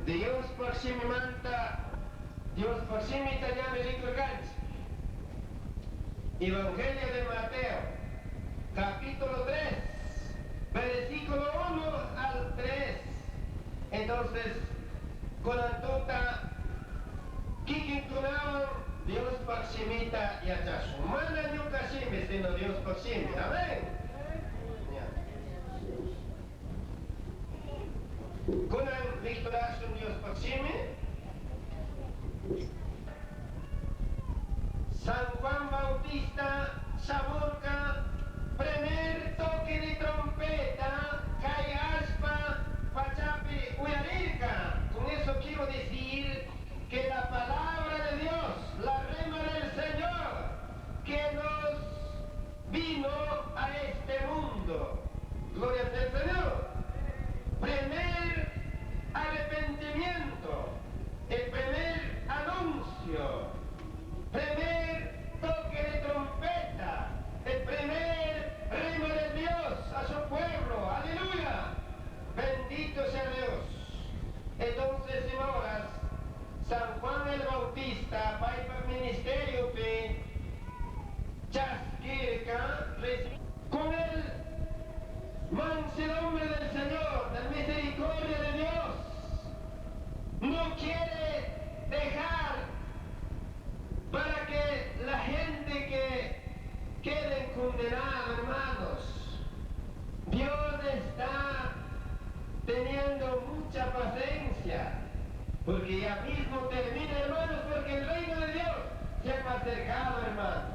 Diospaj shimimanta, Diospaj shimita ñami rikurkanchik. Evangelio de Mateo, capítulo 3, versículo 1 al 3. Entonces, kunan tuta kikinkunawan Diospaj shimita yachashun. Mana ñuka shimi, sino Diospaj shimi. Amén. Kunan lecturashun Diospaj shimi. San Juan Bautista shamurka primer toque de trompeta kay allpa pachapi uyarirka. Con eso quiero decir que la palabra de Dios, la rema del Señor, que nos vino a este mundo. Gloria al Señor. Primer arrepentimiento, el primer anuncio, primer toque de trompeta, el primer rema de Dios a su pueblo. Aleluya. Bendito sea Dios. Entonces, señoras, San Juan el Bautista, paypa ministerio pe chaskirka con el mansedumbre del Señor, del misericordia de Dios, no quiere dejar para que la gente que queden condenada, hermanos. Dios está teniendo mucha paciencia, porque ya mismo termina, hermanos, porque el reino de Dios se ha acercado, hermanos.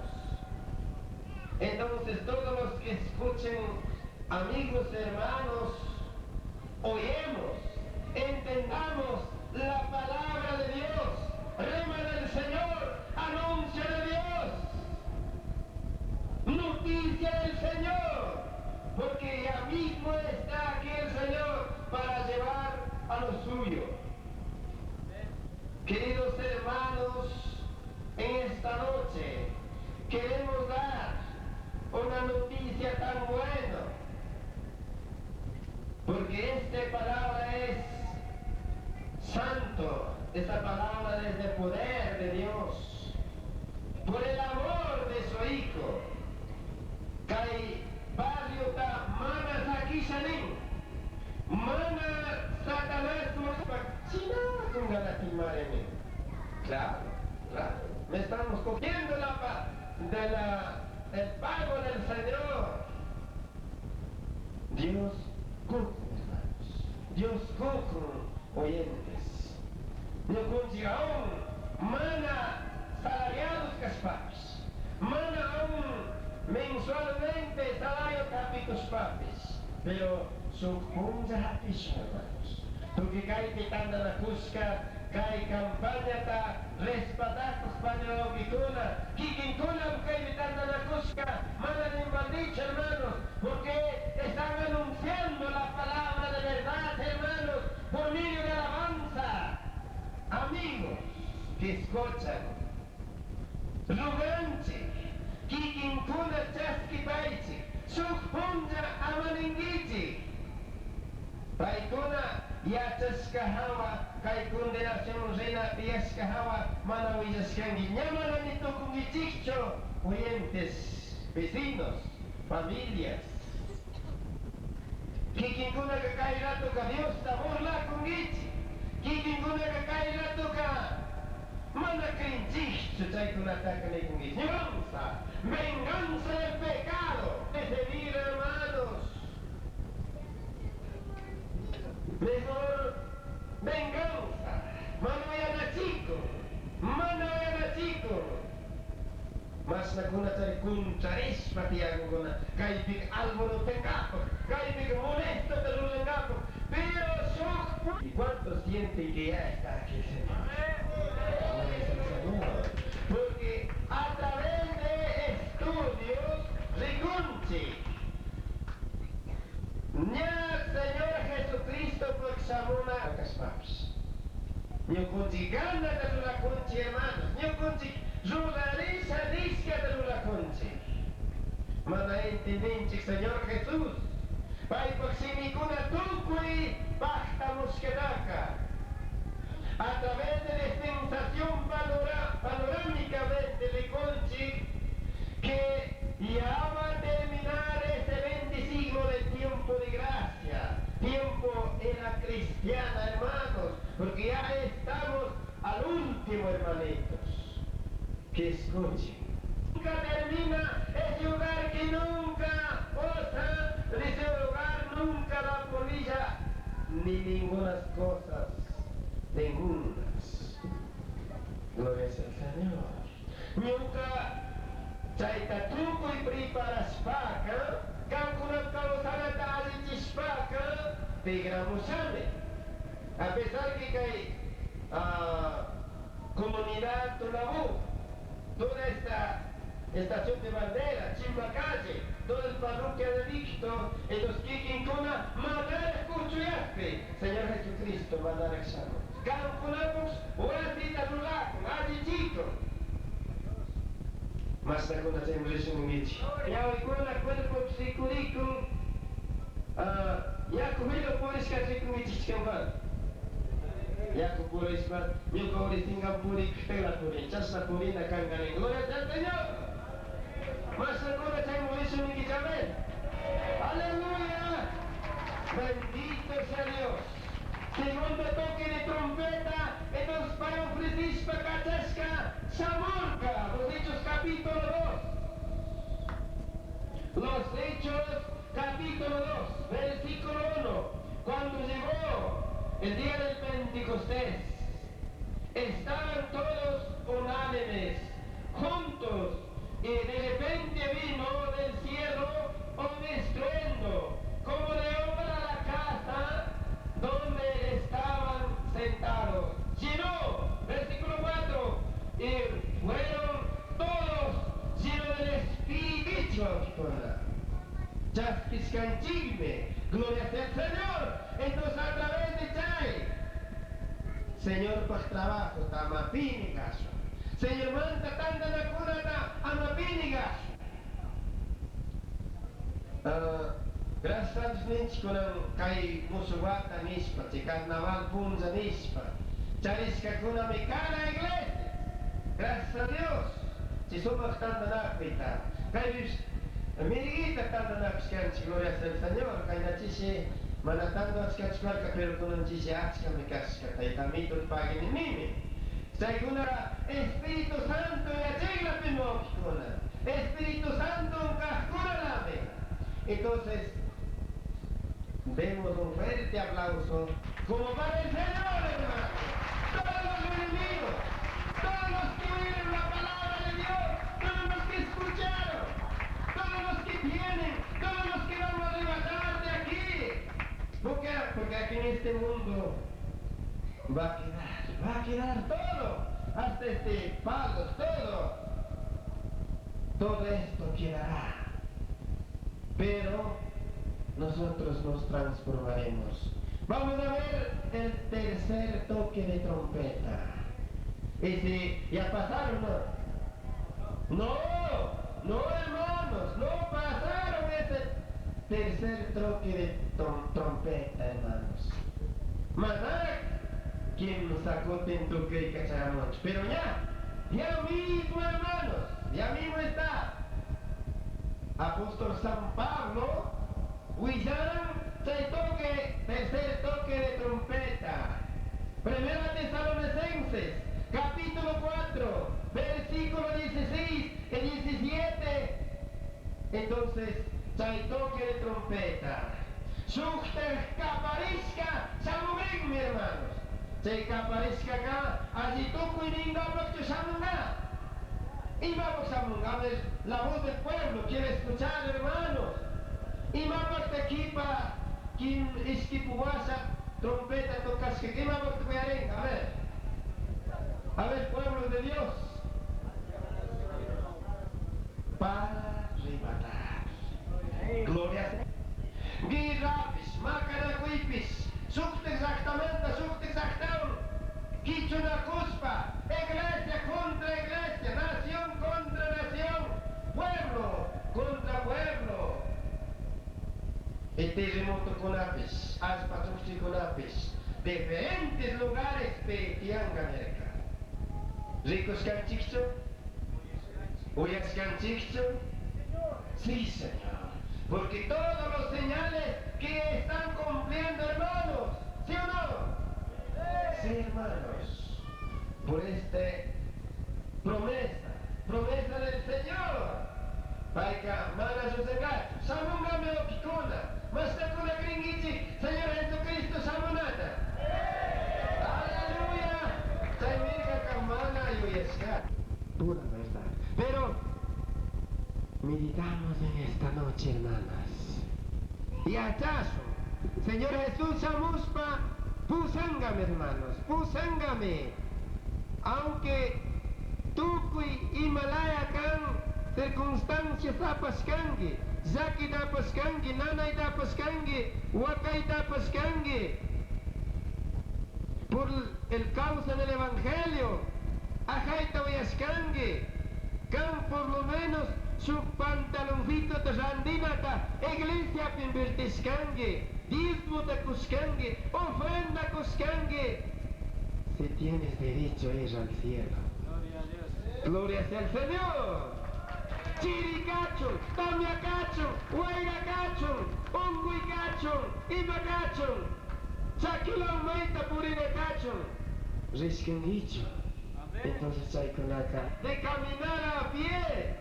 Entonces todos los que escuchen, amigos, hermanos, oemos, entendamos la palabra de Dios, rema del Señor, anuncio de Dios, noticia del Señor, porque ya mismo está aquí el Señor para llevar a lo suyo. Queridos hermanos, en esta noche queremos dar una noticia tan buena, porque esta palabra es santo, esta palabra es de poder de Dios, por el amor de su Hijo. Kay barriota mana sakishanin, mana Satanás Claro, claro, me estamos cogiendo la de la, el pago del Señor. Dios kukun, hermanos. Dios kukun, oyentes. Ñukunchik aún mana salariados kashpapish, mana aún mensualmente salario hapikushpapish, pero shuk punlla hapishun, hermanos. Tukuy kaypi tantanakushka kay campañata respaldakushpa wawkikuna, kikinkuna kaypi tantanakushka mana dicho, hermanos, porque están anunciando la palabra de verdad, hermanos, por medio de alabanza. Amigos que escuchan, ruganchik, kikinkuna chaskipaychik, shuk punlla amaninkichik. Paykuna yachashka hawa, kay condenación rina tiyashka hawa, mana willashkanki, ña manami tukunkichikchu, oyentes, vecinos, familias. Kikinkunaka kay ratoka Diosta burlakunkichik, kikinkunaka kay ratoka mana crinchikchu chaykunataka nikunkichik. Venganza, venganza del pecado. Recibir, hermanos. Mejor venganza. Mano chico, mano chico. Mashnakuna chay kuncharishpa tiyakunkuna, kaypika alborotenkapak, kaypika molesto rurankapak, pero shuk. ¿Y cuántos sienten que ya está aquí el Señor? Porque a través de estudios rikunchik. Ña Señor Jesucristo shamuna kashpapish. Ñukunchik ganata rurakunchik, hermanos. Ñukunchik rurarisha nishkata rurakunchik. Mana entendinchik Señor Jesús. Paypaj shimikuna tukuy pajtamushkanaka. Que escuchen. Nunca termina ese hogar que nunca osa, ese hogar nunca da polilla, ni ninguna cosas, ningunas. Gloria al Señor. Ñuka chayta tukuy preparashpaka, kankunap kawsanata allichishpaka, tigramushami. A pesar que kay comunidad Tulabú, toda esta estación de bandera, Chimbacalle, todo el parroquia de Víctor, ellos kikinkuna manaraq kuchuyaqpi, Señor Jesucristo manaraq shamun. Kankunapuk wasita rurakun, allichikun. Mastakuna chayman rishun ninkichik. Ñawikuna cuerpo rikurikun, yaku hilo purishka rikunkichik. Yaku purishpa, ñuka urisingan purikpela purin, chashna purina kanka nin. Gloria al Señor. Mastakuna chayman rishun ninkichik, amén. Aleluya. Bendito sea Dios. Segundo toque de trompeta, entonces para ofrecishpa kachashka shamurka. Los Hechos capítulo 2. Los Hechos capítulo 2, versículo 1. Cuando llegó el día del Pentecostés, estaban todos unánimes, juntos, y de repente vino del cielo un estruendo, como de obra la casa donde estaban sentados. Llenó, versículo 4, y fueron todos llenos del Espíritu. Chaskishkanchikmi, gloria sea al Señor. Entonces a través de chay, Señor paj trabajo, tamapini gaso. Señor manta tanta nakunata amapini gaso. Gracias a Dios ninchik kunan kay musuwata nishpa, chay carnaval punlla nishpa, charishkakunami cada iglesia. Gracias a Dios. Chay sumaq tantanakuyta. Kaypish miriguita tantanakushkanchik, gloria sea al Señor. Kaynachishi mana tanto achkachu karka, pero kunanchishi achkami kashka, tayta Amito pagui ninimi. Chaykuna Espíritu Santo yachaylapi mawkikuna. Espíritu Santo kaqkunalami. Entonces, demos un fuerte aplauso como para el Señor, hermano. Todos los enemigos, todos los que oyeron la palabra de Dios, todos los que escucharon, todos los que tienen, todos los que vamos a arrebatar de aquí. ¿Por qué? Porque aquí en este mundo va a quedar todo, hasta este palo, todo. Todo esto quedará. Pero nosotros nos transformaremos. Vamos a ver el tercer toque de trompeta. Y si ya pasaron, ¿no? No, no, hermanos, no pasaron ese tercer toque de trompeta, hermanos. Maná, quien sacó tentuque y cacharamoch. Pero ya mismo, hermanos, ya mismo está. Apóstol San Pablo, huillaran, chay toque, tercer toque de trompeta. Primera Tesalonicenses, capítulo 4, versículo 16 y 17. Entonces, chay toque de trompeta. Shukter kaparishka, shamugrin, mi hermanos. Chay kaparishka acá, allí tukuy ningapakchu shamunga. Y vamos a ver, la voz del pueblo quiere escuchar, hermanos. Y vamos de equipa, quien esquipuasa, trompeta tocas, que vamos a a ver. A ver, pueblo de Dios. Para arrebatar. Gloria a Dios. Guirapis, macanacuipis, sukte exactamente, sukte exactaun. Quichunacuspa, iglesia contra iglesia, nación contra nación, pueblo contra pueblo. Y terremoto con apis, aspa con apis, diferentes lugares pe tianga América. Ricos canchicho, uyas canchicho, sí, Señor, porque todos los señales que están cumpliendo, hermanos, ¿sí o no? Sí, hermanos, por esta promesa Promesa del Señor. Payka mana llullakachu. Shamungami wawkikuna. Mashtakuna cringuichik Señor Jesucristo shamunata. Aleluya. Chay mirkaka mana yuyashka. Pura verdad. Pero meditamos en esta noche, hermanas. Yachashun. Señor Jesús shamushpa pushangami, hermanos, pushangami. Aunque tukuy imalaya kan circunstancias apashkanki, llakita apashkanki, nanayta apashkanki, wakayta apashkanki, por el causa del Evangelio, ajayta uyashkanki, kan por lo menos shuk pantaloncito randinata iglesia invertishkanki, diezmota kushkanki, ofrenda kushkanki. Si tienes derecho a ir al cielo. Gloria a Dios. Gloria sea al Señor. Chiri kachun, tamia kachun, wayra kachun, unkuy kachun, ima kachun, chakilaw mayta purina kachun. Rishkankichu. Amén. Entonces chaykunaka de caminar a pie.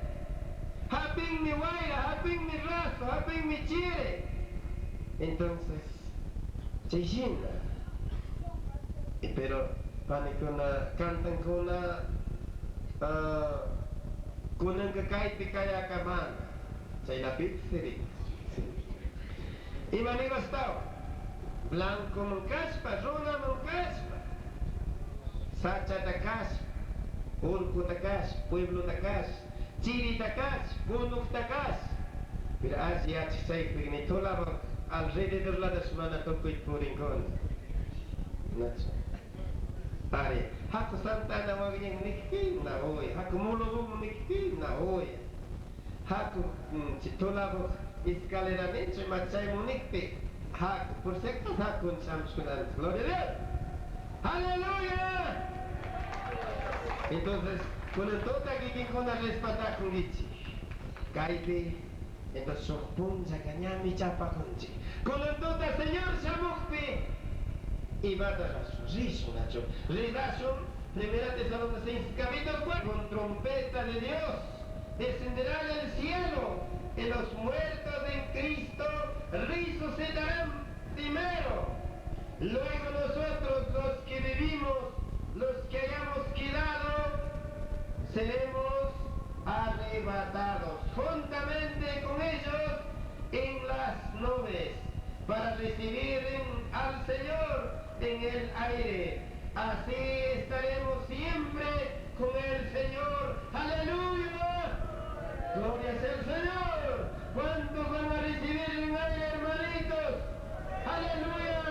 Hapinmi wayra, hapinmi raso, hapinmi chiri. Entonces, chayshina. Pero panikuna cantankuna kunanka kaypi kayakamana. Chaylapipis rin. Ima nigostaw? Blanco kashpa, runa kashpa, sachata kashpa, urkuta kashpa, pueblota kashpa, chirita kashpa, kunukta kashpa. Pero alli yachak chaypikmi tulapak alrededor ladash mana tukuy purinkuna. Nachu. Ari, haku Santa Ana wagñan nikpi na uy, haku Mulobom nikpi na uy. Haku tulabuk escalera ninchu machaymun nikpi haku, por si acaso haku shamushkunanchik. Gloria a Dios. Aleluya. Entonces, kunan tuta kikinkuna respatakunkichik. Kaypi, entonces shuk punllaka ñami chapakunchik. Kunan tuta Señor shamukpi imata rashun, rishun nachu. Rirashun, Primera Tesalonicenses capítulo 4, con trompeta de Dios descenderá del cielo y los muertos en Cristo resucitarán primero. Luego nosotros, los que vivimos, los que hayamos quedado, seremos arrebatados juntamente con ellos en las nubes para recibir al Señor en el aire. Así estaremos siempre con el Señor. ¡Aleluya! ¡Gloria sea al Señor! ¿Cuántos van a recibir en el aire, hermanitos? ¡Aleluya!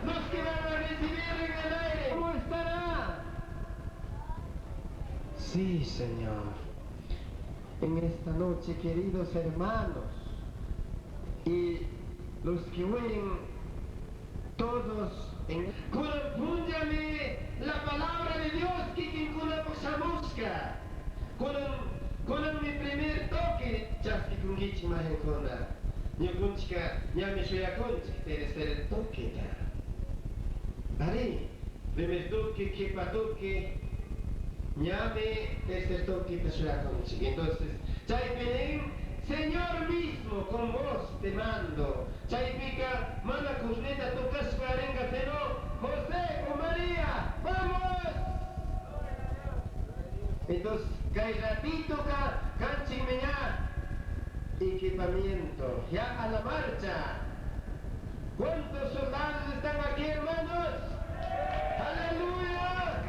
Los que van a recibir en el aire, ¿cómo estará? Sí, Señor. En esta noche, queridos hermanos, y los que oyen todos en Kunan la palabra de Dios kikinkuna shamushka. Kunan kunan mi primer toque chaskikunkichik majinkuna. Ñukunchika ñami shuyakunchik tercer toque ya. Ari, primer toque, kipa toque, ñami tercer toque te shuyakunchik. Entonces, chaypi nin, Señor mismo con voz te mando. Chaypika mana corneta tocashpa ringa sino José con María, ¡vamos! Entonces, kay ratito ka kanchik miña equipamiento, ya a la marcha. ¿Cuántos soldados están aquí, hermanos? ¡Aleluya!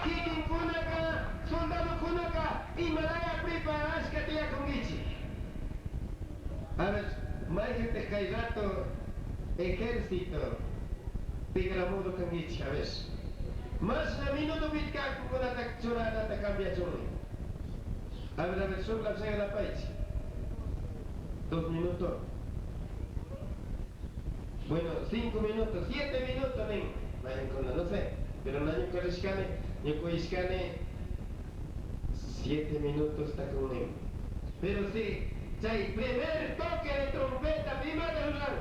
Kikinkunaka, soldado kunaka, imalaya preparashka tiyakunkichik. A ver, mayqintaq kay rato ejército tikramudu kankichik, a ver. Mashna minuto pitkakukunata churanata cambiachunmi. A ver, shuk lapsayalapaychik. 2 minutos. Bueno, 5 minutos, 7 minutos, nin. Mayqankuna, no sé. Pero ñuka rishkani, ñuka uyashkani, 7 minutos está con nin. Pero sí, chay primer toque de trompeta, imata ruran.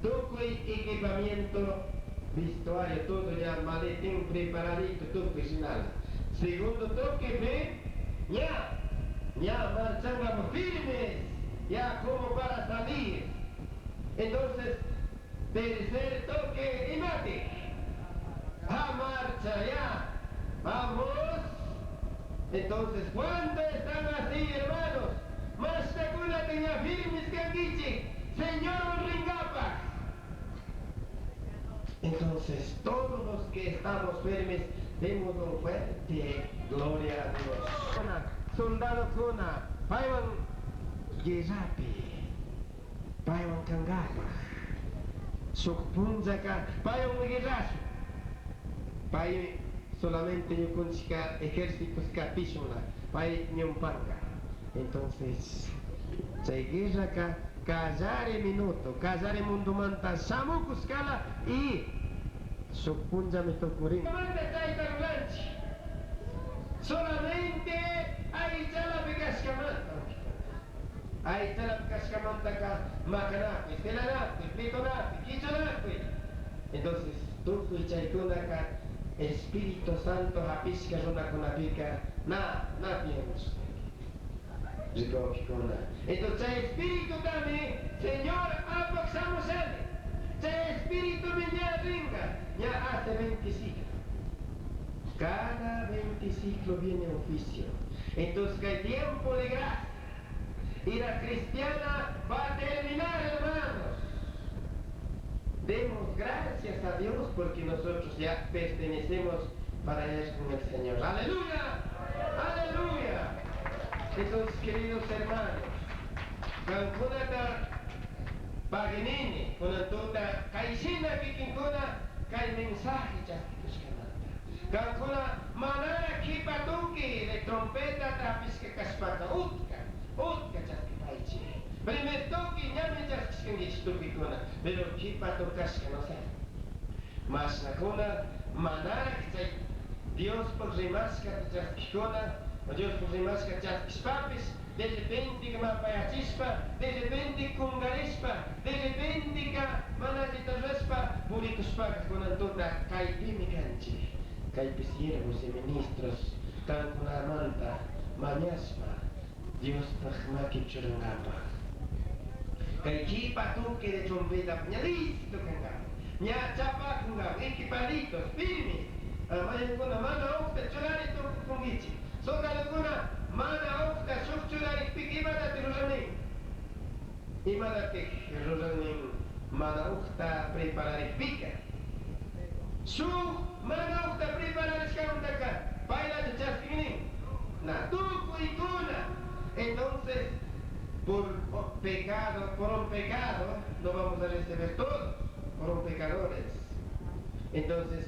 Tukuy equipamiento, vestuario, todo ya, maletín preparadito, tukuy shinala. Segundo toque, ve, Ya, ya marchamos firmes, ya como para salir. Entonces, tercer toque y mate. A marcha ya. Vamos. Entonces, ¿cuándo están así, hermanos? Mastakuna tenga firmes kankichi. Señor ringapa. Entonces, todos los que estamos firmes, demos un fuerte gloria a Dios. Soldado kuna, paywan guerrapi, paywan kangapaj, shuk punllaka paywan guerrasu. Pay solamente ñukunchika ejércitos kapishuna, pay ñumpanga. Entonces, chay guerraka kallari minuto, kallari mundumanta shamukushkala y shuk punllami tukurin. Chayta ruranchik. Solamente aychalapi kashkamanta. Aychalapi kashkamantaka makanakuy, celanakuy, plitonakuy, quichunakuy. Entonces, tukuy chaykunaka Espíritu Santo hapishka runakunapika na na tiyanchu. Rikuwakikuna. Entonces, chay Espíritu también, Señor, apak shamushani. Chay Espíritu mi ña ringa, ña hace 20 siglos. Cada 20 ciclos viene oficio. Entonces, que el tiempo de gracia y la cristiana va a terminar, hermanos. Demos gracias a Dios porque nosotros ya pertenecemos para ir con el Señor. ¡Aleluya! ¡Aleluya! Entonces, queridos hermanos, qamkunata paginini, kunantuta kayshina kikinkuna kay mensaje chaskikushkamanta. Qamkuna manara kipa tuki de trompeta hapishka kashpaka utka, utka chaskipaychik. Primer toque ñami chaskishkankichik tukikuna, pero kipa tocashka no sé. Mashnakuna manara chay Diospaq rimashkata chaskikuna, Diospaq rimashka chaskishpapis, de repente mapayachishpa, de repente kungarishpa, de repente ka mana allita rurashpa purikushpaka kunan tuta kaypimi kanchik. Kaypi siervos y ministros kankunamanta mañashpa Diospaq maki churankapaq. Kay kipa tuque de trompeta ña listo kankapak, ña chapakunkapak, equipaditos, firmes. Mayankuna mana uqta churari tukukunkichik. Soldadokuna mana uqta shuk churarikpika imatatik ruranin? Imatatik ruranin mana uqta prepararikpika? Shuk mana uqta prepararishkamantaka paylachu chaskinin? Na, tukuykuna. Entonces, por pecado, por un pecado, no vamos a recibir todos, por un pecadores. Entonces,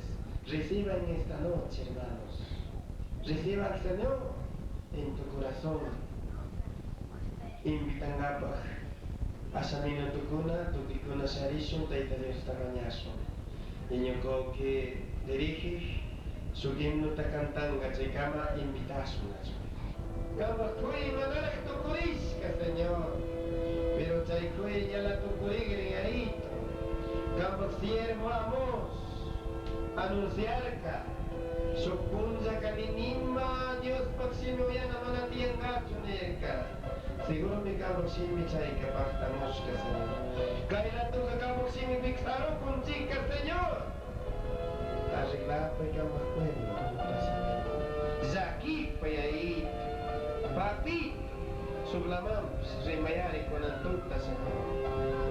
reciban esta noche, hermanos. Reciba al Señor en tu corazón. Invitanapaj asha minutukuna, tukikuna sharishun, Tayta Diosta mañashun. Iñukuki dirigij, shuk himnota cantanga, chaykama invitashun. Kampak kuy manaraj tukurishka, Señor. Pero chay kuy ñala tukurigrin arito. Kampak siervo Amos anunciarka. Shuk punllaka ni nima Diospaq shimi uyana mana tiyankachu nirka. Seguro mi kampak shimi chayka paqtamushka, Señor. Kay ratuka kampak shimipika sarukunchika, Señor. Arreglapay kampak pueblo, Señor. Llakipay ahí, papito, sublamanpis rimayari kunantuta, Señor.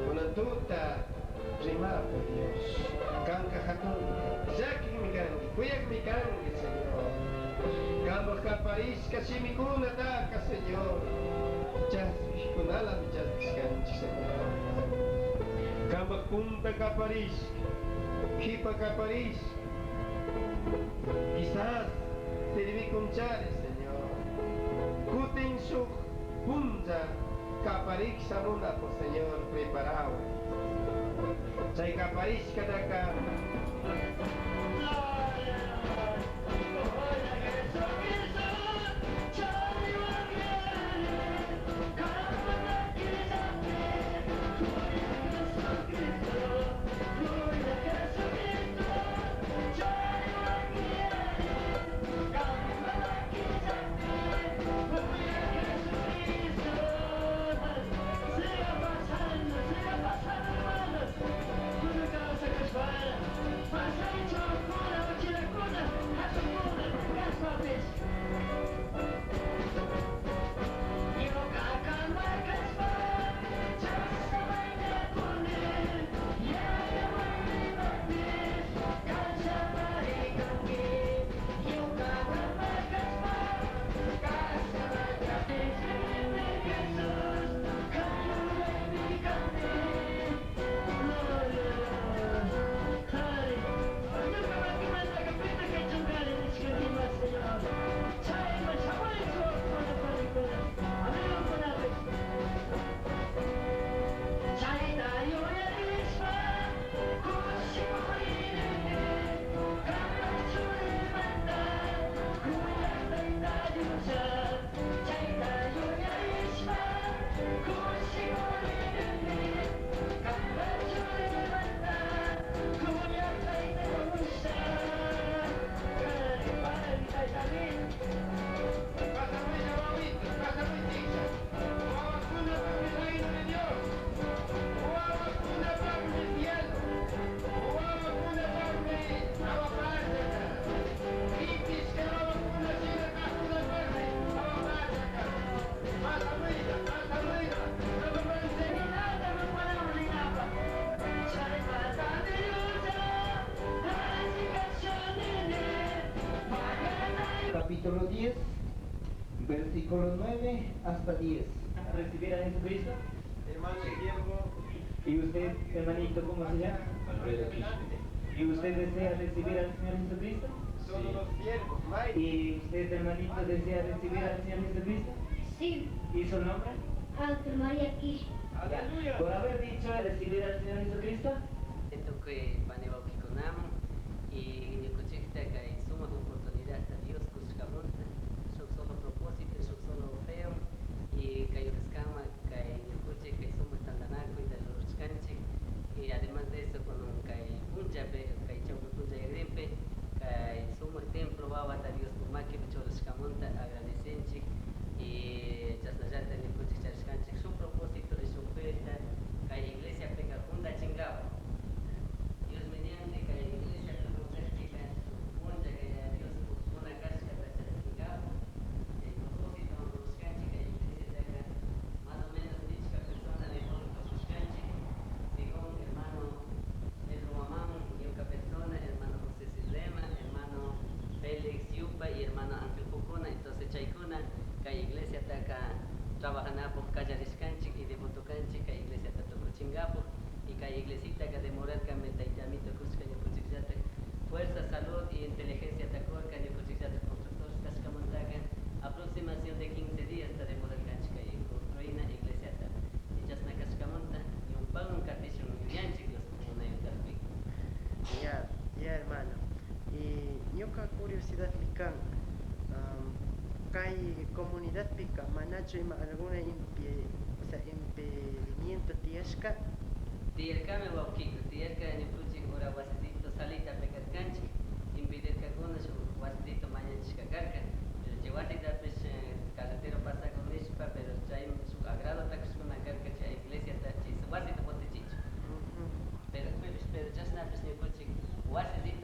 Kunantuta rimapay, Dios. Kanka hatun, llakikmi kanki, kuyakmi kanki, Señor. Kampak kaparishka shimikunataka, Señor. Chaskishkunalami chaskishkanchik, Señor. Kampak punta kaparishka, kipa kaparishka. Quizás sirvikunchari, Señor. Kutin shuk punlla kaparik shamunapo, Señor, preparado. Chay kaparishkataka. Gloria a Jesucristo. Capítulo 10, versículo 9 hasta 10. ¿Recibir a Jesucristo? Hermano siervo. ¿Y usted, hermanito, cómo se llama? Alfredo Quispe. ¿Y usted desea recibir al Señor Jesucristo? Todos los siervos, Mike. ¿Y usted, hermanito, desea recibir al Señor Jesucristo? Sí, ¿Y su nombre? Ángel María Quispe. Aleluya. Por haber dicho recibir al Señor Jesucristo, Tukuy paniwawqikunaman y ñukanchikta kay sumaq oportunidad Dios kushkamunta shuk solo propósito, shuk solo feo y kay uraskanman kay ñukanchik kay sumaq tantanakuyta rurashkanchik y además de eso con kay punllapi kay chawpi punlla yagrinpi kay sumaq templo wawata Dios makipi churashkamunta agradecenchik y chasnallata ñukanchik charishkanchik shuk propósito y shuk feta kay iglesiapika juntachinkapak. Dios mediante kay iglesia tukuchikpika punlla kay Dios kuna kashkata chaskinkapa chay propósito rurashkanchik kay iglesiataka más o menos pichka persona devoto tukushkanchik según hermano Pedro Guamán, ñuka persona, hermano José Silema, hermano Félix Yupa y hermano Ángel Pucuna. Entonces chaykuna kay iglesiataka trabajanapuk kallarishkanchik y devoto kanchik kay iglesiata tukuchinkapuk y kay iglesitaka demorarkami tayta amito kushka ñukanchikllatak fuerza, salud y inteligencia takurka ñukanchikllatak constructores kashkamantaka aproximación de 15 días ta demorarkanchik kay construina iglesiata y chasna kashkamanta ñumpawan katishun yuyanchik Dios munaywan kakpika. Ya, ya hermano. Y ñuka curiosidad mi kan, kay comunidad pika manachu ima alguna o sea, impedimento tiyashka? Tiyarkami wawqiku, tiyarka ñukanchik ura wasisito salita pekarkanchik, impedirkakuna shuk wasisito mañachishka karka, pero chay wasitapish carretero pasakun nishpa, pero chay shuk agrado takushkuna karka chay iglesiata chay wasita putichichu. Pero pero chashnapish ñukanchik wasisito